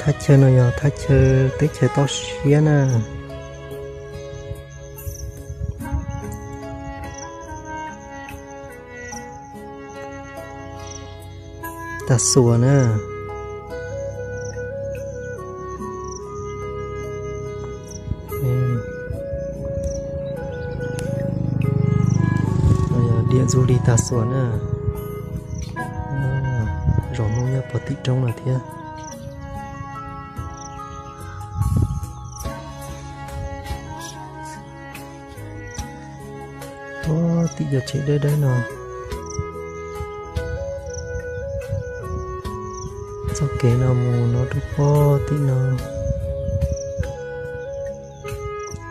Thaj chaw no yog thaj chaw teb chaws toj siab na. Tag xuas na. Yog diam ntxug li tag xuas na. Zos Hmoob nyob puag tim roob no thiab. Puag tim cov tsev dawb dawb no. Txoj kev no mus no rau puag tim no.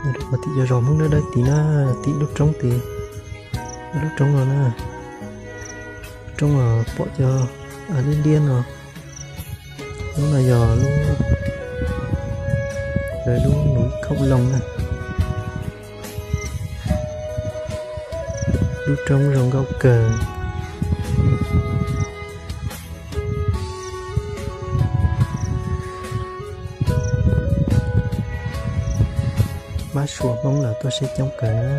Rau puag tim cov zos Hmoob dawb dawb tid na, tim lub roob tid. Lub roob no na, lub roob no pom cov av liab liab no. Lub no yog lub, lawv lub nuv khaum loo na. Lub roob zoo nkauj kawg. Mab suav Hmoob lawv tuaj saib coob kawg na,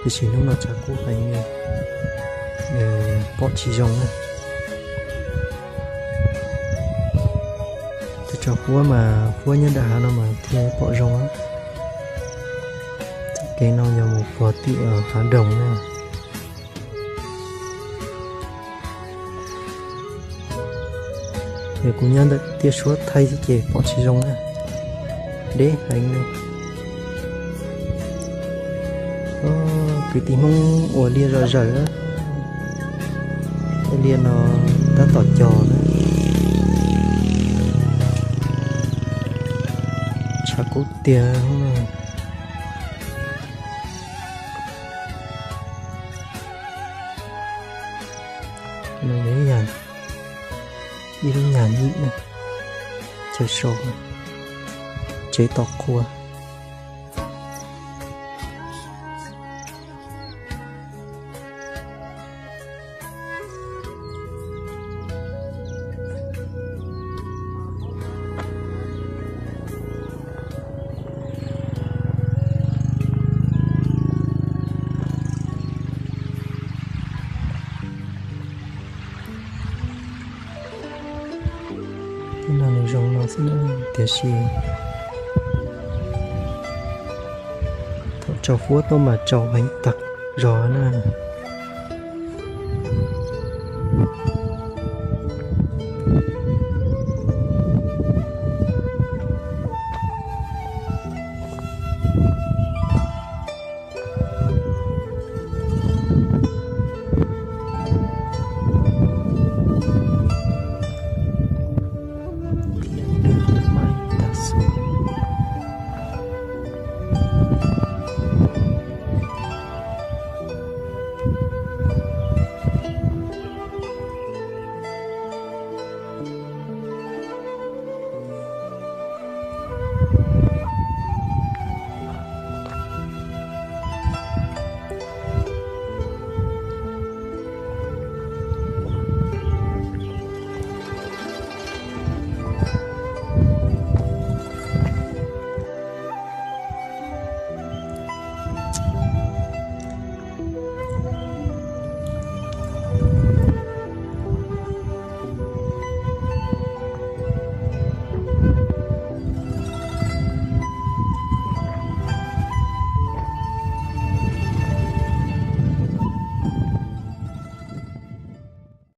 tiam sis hnub no tshav kub heev, pom tsis zoo na. Tus tso huab mas huab nyob nram hav no mas thiaj pom zoo. Txoj kev no yog mus puag tim hav doog na. Es kuv nyob ntawm tiaj suab thaij xwb ces pom tsis zoo na, deb heev li. Kwv tij Hmoob ua liaj zom zaws na, tej liaj no tab tom cog na, tshav kub tiag. Ib lub nyag nyim na, chaw so, tsev tos qhua. Tej no nws zoo no xwb na, tiam sis thaum tsaus huab tuaj mas tsaus heev tag zog na.